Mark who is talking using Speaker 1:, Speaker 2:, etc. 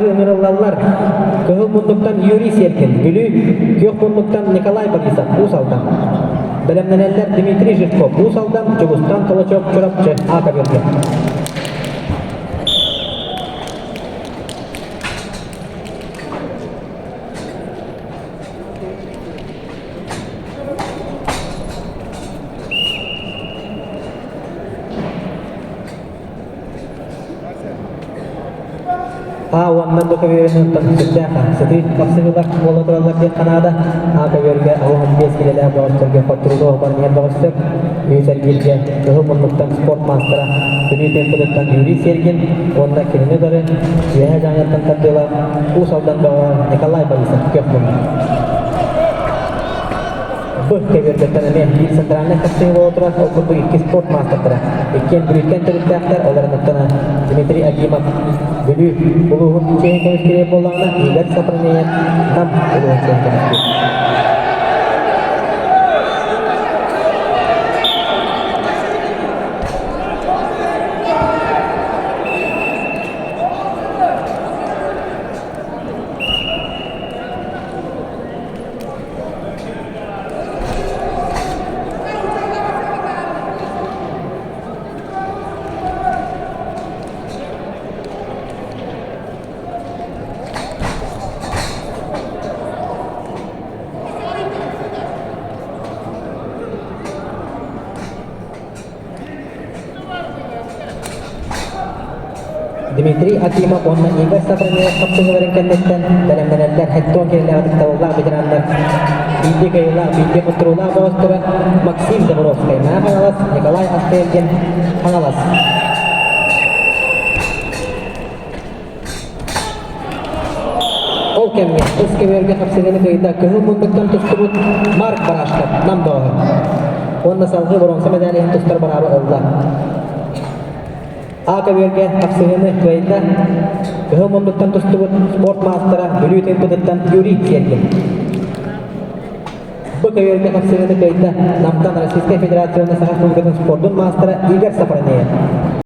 Speaker 1: Ыҥырыллаллар. Кыһыл муннуктан Юрий Серкин, Бүлүү, Күөх муннуктан Николай Борисов, Уус Алдан. Бэлэмнэнэллэр Дмитрий Жирков, Уус Алдан, Дьулустан Толочок, Чурапчы, А көбүөргэ. А уонна бу көбүөрүн оттон сүрдээх сытыы хапсыһыылар буола тураллар диэн ханаада. А көбүөргэ 65 килэлээх бөҕөстөргө хотторууга оһбан иһэр бөҕөстөр. Үһүс эргииргэ кыһыл муннуктан спорт маастара Бүлүү Тыымпытыттан Юрий Сергин уонна кинини утары Үөһээ Дьааҥыттан тардыылаах Уус Алдан бөҕөҕө Николай Борисов күөх муннук. Б көбүөргэттэн эмиэ биир центральнай хапсыһыы буола турар, ол курдук икки спорт маастардара. Иккиэн Бүлүүттэн төрүттээхтэр, олорунуттан Дмитрий Акимов Бүлүү улууһун чиэһин көмүскүүр буоллаҕына, Игорь Сопронеев Нам улууһун чиэһин көмүскүүр. Дмитрий Акимов уонна Игорь Сафронов хапсыһыыларын кэнниттэн бэлэмнэнэллэр хеттон киһилээх ытыктабыллаах ветераннар биирдии кыайыылаах, биирдии хотторуулаах бөҕөстөрө Максим Заборовскай, Мэҥэ Хаҥалас, Николай Астергин, Хаҥалас. Ол кэмҥэ ыс көбүөргэ хапсыһыыны кыайда кыһыл муннуктан тустубут Марк Барашков Нам бөҕөһө. Уонна салгыы боруонса медаль иһин тустар быраабы ылла. А көбүөргэ хапсыһыыны кыайда кыһыл муннуктан тустубут спорт маастара Бүлүү Тыымпытыттан Юрий Сергин. Б көбүөргэ хапсыһыыны кыайда Намтан Российскай Федерация уонна Саха Республикатын спордун маастара Игорь Сафронеев.